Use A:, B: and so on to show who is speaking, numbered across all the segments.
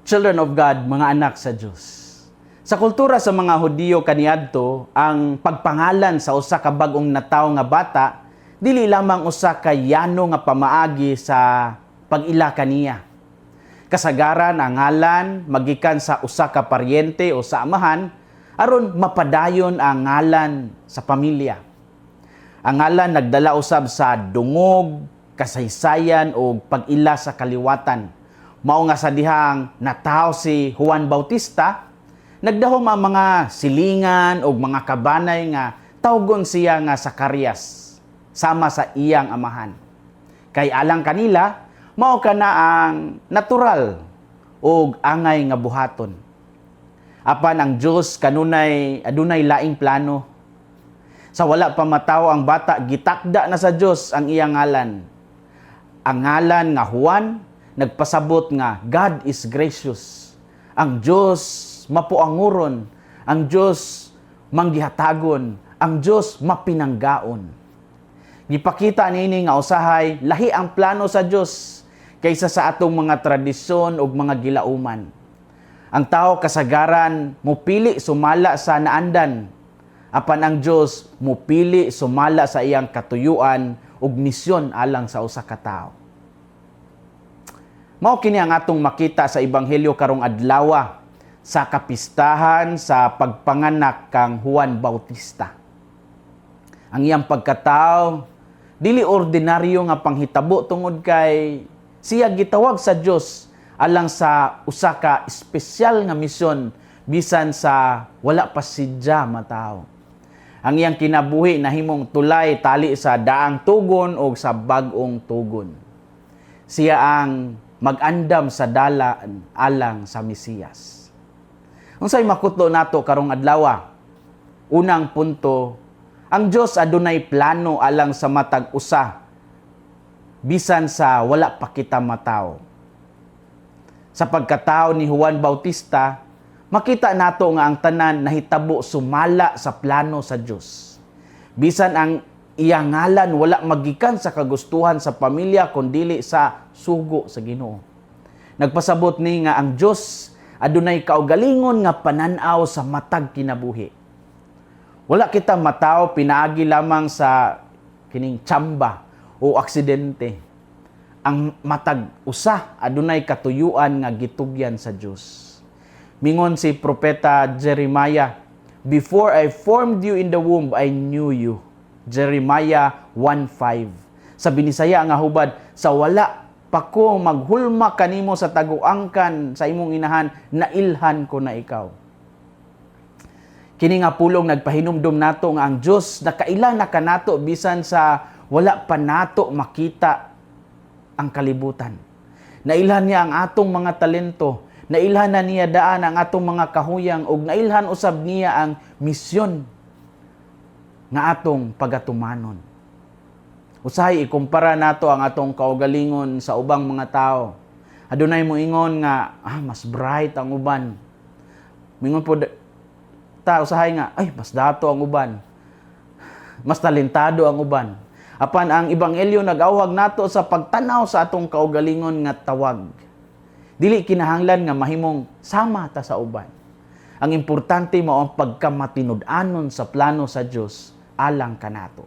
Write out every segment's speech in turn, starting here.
A: Children of God, mga anak sa Dios. Sa kultura sa mga Hudiyo kaniadto, ang pagpangalan sa usa ka bag-ong natawo nga bata dili lamang usa ka yano nga pamaagi sa pag-ila kaniya. Kasagaran, ang ngalan magikan sa usa ka paryente o sa amahan aron mapadayon ang ngalan sa pamilya. Ang ngalan nagdala usab sa dungog, kasaysayan o pag-ila sa kaliwatan. Mao nga sa dihang natawo si Juan Bautista, nagdahom ang mga silingan o mga kabanay nga tawgon siya nga Zacarias sama sa iyang amahan. Kay alang kanila, mao kana ang natural ug angay nga buhaton. Apan ang Dios kanunay adunay laing plano. Sa wala pa matawo ang bata, gitakda na sa Dios ang iyang ngalan. Ang ngalan nga Juan nagpasabot nga God is gracious. Ang Dios mapuanguron, ang Dios manggihatagon, ang Dios mapinanggaon. Gipakita niini nga usahay lahi ang plano sa Dios kaysa sa atong mga tradisyon ug mga gilauman. Ang tao kasagaran mupili sumala sa naandan, apan ang Dios mupili sumala sa iyang katuyuan ug misyon alang sa usa ka tawo. Mao kini ang atong makita sa ebanghelyo karong adlawa sa kapistahan sa pagpanganak kang Juan Bautista. Ang iyang pagkatao dili ordinaryo nga panghitabo tungod kay siya gitawag sa Dios alang sa usa ka espesyal nga misyon bisan sa wala pa siya matawo. Ang iyang kinabuhi nahimong tulay tali sa daang tugon o sa bag-ong tugon. Siya ang mag-andam sa dalan alang sa Mesiyas. Unsay makutlo nato karong adlaw? Unang punto, ang Dios adunay plano alang sa matag usa bisan sa wala pa kita matawo. Sa pagkatao ni Juan Bautista, makita nato nga ang tanan nahitabo sumala sa plano sa Dios. Bisan ang iyang ngalan wala magikan sa kagustuhan sa pamilya kundili sa sugo sa Ginoo. Nagpasabot ni nga ang Dios adunay kaugalingon nga panan-aw sa matag kinabuhi. Wala kita matawo pinaagi lamang sa kining tsamba o aksidente. Ang matag usa adunay katuyuan nga gitugyan sa Dios. Mingon si Propeta Jeremiah, "Before I formed you in the womb, I knew you." Jeremiah 1:5. Sa Binisaya nga hubad, sa wala pa ko maghulma kanimo sa taguangkan sa imong inahan, nailhan ko na ikaw. Kini nga pulong nagpahinumdum nato nga ang Dios nakaila na kanato bisan sa wala pa nato makita ang kalibutan. Nailhan niya ang atong mga talento, nailhan na niya daan ang atong mga kahuyang ug nailhan usab niya ang misyon nga atong pagatumanon. Usahay ikumpara nato ang atong kaugalingon sa ubang mga tao. Adunay moingon nga mas bright ang uban. Mingon po ta usahay nga, ay, mas dato ang uban. Mas talentado ang uban. Apan ang ebanghelyo nag-awhag nato sa pagtanaw sa atong kaugalingon nga tawag. Dili kinahanglan nga mahimong sama ta sa uban. Ang importante mao ang pagkamatinud-anon sa plano sa Dios alang kanato.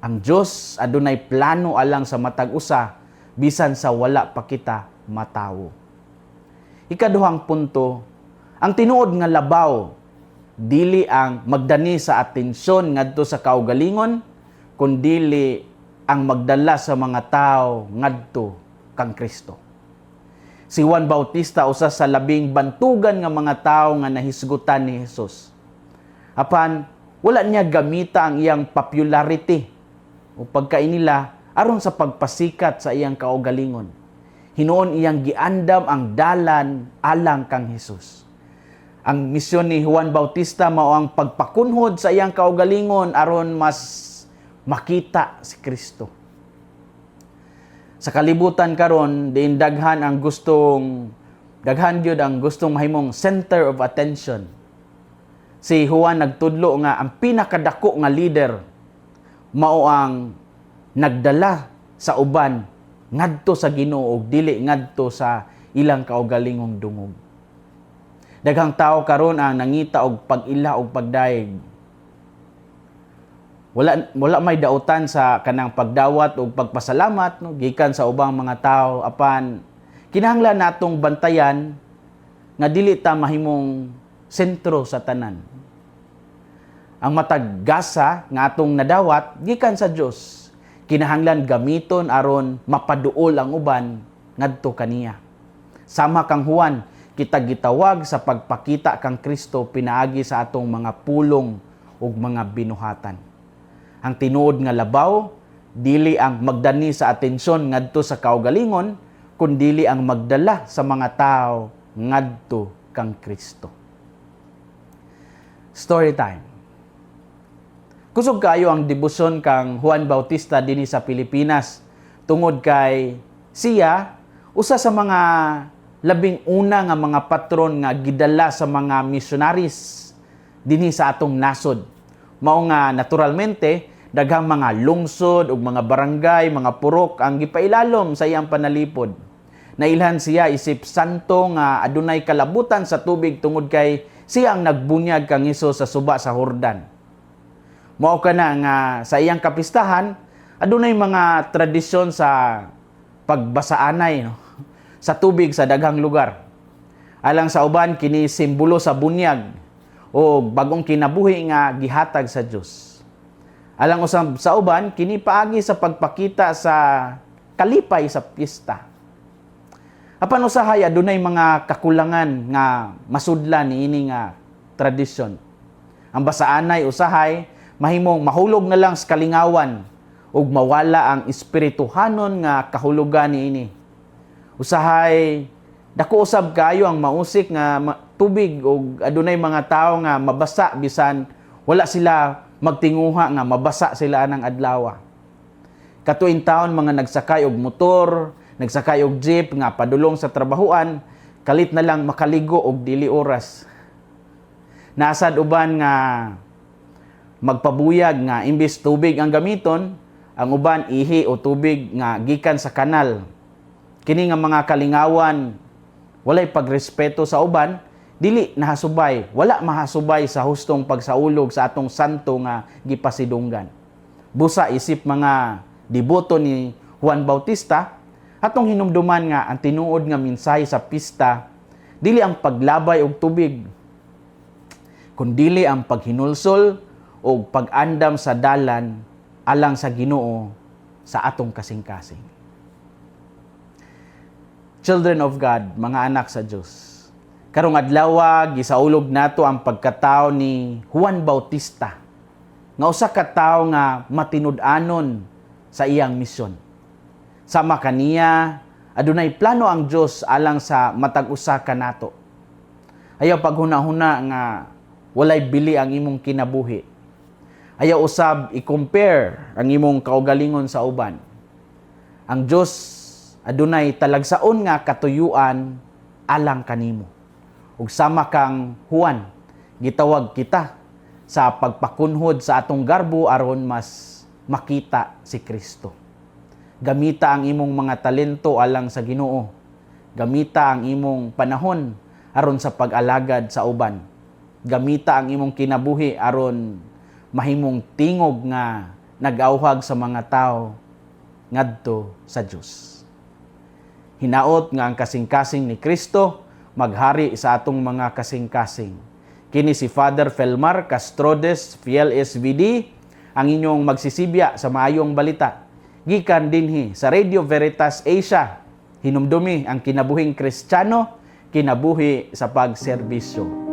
A: Ang Dios adunay plano alang sa matag usa bisan sa wala pa kita matawo. Ikaduhang punto, ang tinuod nga labaw dili ang magdani sa atensyon ngadto sa kaugalingon, kundili ang magdala sa mga tao ngadto kang Kristo. Si Juan Bautista, usa sa labing bantugan nga mga tao nga nahisgutan ni Jesus. Apan wala niya gamita ang iyang popularity o pagkainila aron sa pagpasikat sa iyang kaugalingon. Hinuon iyang giandam ang dalan alang kang Jesus. Ang misyon ni Juan Bautista mao ang pagpakunhod sa iyang kaugalingon aron mas makita si Kristo. Sa kalibutan karon, diin daghan gyud ang gustong mahimong center of attention, si Juan nagtudlo nga ang pinakadako nga leader mao ang nagdala sa uban ngadto sa Ginoo ug dili ngadto sa ilang kaugalingong dungog. Daghang tao karon ang nangita og pag-ila og pagdayeg. Wala may dautan sa kanang pagdawat og pagpasalamat, no, gikan sa ubang mga tao, apan kinahanglan natong bantayan nga dili ta mahimong sentro sa tanan. Ang matag gasa nga atong nadawat gikan sa Dios, kinahanglan gamiton aron mapaduol ang uban ngadto kaniya. Sama kang Juan, kita gitawag sa pagpakita kang Kristo pinaagi sa atong mga pulong ug mga binuhatan. Ang tinuod nga labaw dili ang magdani sa atensyon ngadto sa kaugalingon, kundili ang magdala sa mga tao ngadto kang Kristo. Story time. Kusog kayo ang debosyon kang Juan Bautista dinhi sa Pilipinas tungod kay siya usa sa mga labing una nga mga patron nga gidala sa mga missionaries dinhi sa atong nasod. Mao nga naturalmente daghang mga lungsod ug mga barangay, mga purok ang gipailalom sa iyang panalipod. Nailhan siya isip santo nga adunay kalabutan sa tubig tungod kay siya ang nagbunyag kang Hesus sa suba sa Jordan. Mao kana nga sa iyang kapistahan adunay mga tradisyon sa pagbasaanay, no, sa tubig sa daghang lugar. Alang sa uban, kini simbolo sa bunyag o bagong kinabuhi nga gihatag sa Dios. Alang usab sa uban, kini paagi sa pagpakita sa kalipay sa piyesta. Apan usahay adunay mga kakulangan nga masudlan niini nga tradisyon. Ang basaanay usahay mahimong mahulog na lang sa kalingawan ug mawala ang espirituhanon nga kahulugan niini. Usahay dako usab kayo ang mausik nga tubig ug adunay mga tawo nga mabasa bisan wala sila magtinguha nga mabasa sila anang adlaw. Katuin taon mga nagsakay og motor, nagsakay og jeep nga padulong sa trabahuan, kalit na lang makaligo og dili oras. Nasad uban nga magpabuyag nga imbis tubig ang gamiton, ang uban ihi o tubig nga gikan sa kanal. Kini nga mga kalingawan, walay pagrespeto sa uban, dili nahasubay, wala mahasubay sa hustong pagsaulog sa atong santo nga gipasidunggan. Busa isip mga deboto ni Juan Bautista, atong hinumduman nga ang tinuod nga mensahe sa pista dili ang paglabay og tubig, kundili ang paghinulsol o pag-andam sa dalan alang sa Ginoo sa atong kasing-kasing. Children of God, mga anak sa Dios. Karong adlaw, gisaulog nato ang pagkatao ni Juan Bautista nga usa ka tawo nga matinud-anon sa iyang misyon. Sama kaniya, adunay plano ang Dios alang sa matag usa kanato. Ayaw paghuna-huna nga walay bili ang imong kinabuhi. Ayaw usab i-compare ang imong kaugalingon sa uban. Ang Dios adunay talagsaon nga katuyuan alang kanimo. Ug sama kang Juan, gitawag kita sa pagpakunhod sa atong garbo aron mas makita si Kristo. Gamita ang imong mga talento alang sa Ginoo. Gamita ang imong panahon aron sa pag-alagad sa uban. Gamita ang imong kinabuhi aron mahimong tingog nga nag-awhag sa mga tao ngadto sa Dios. Hinaot nga ang kasing-kasing ni Kristo maghari sa atong mga kasing-kasing. Kini si Father Felmar Castrodes, Fiel SVD, ang inyong magsisibya sa maayong balita. Gikan dinhi sa Radio Veritas Asia. Hinumdumi ang kinabuhing Kristiyano, kinabuhi sa pagserbisyo.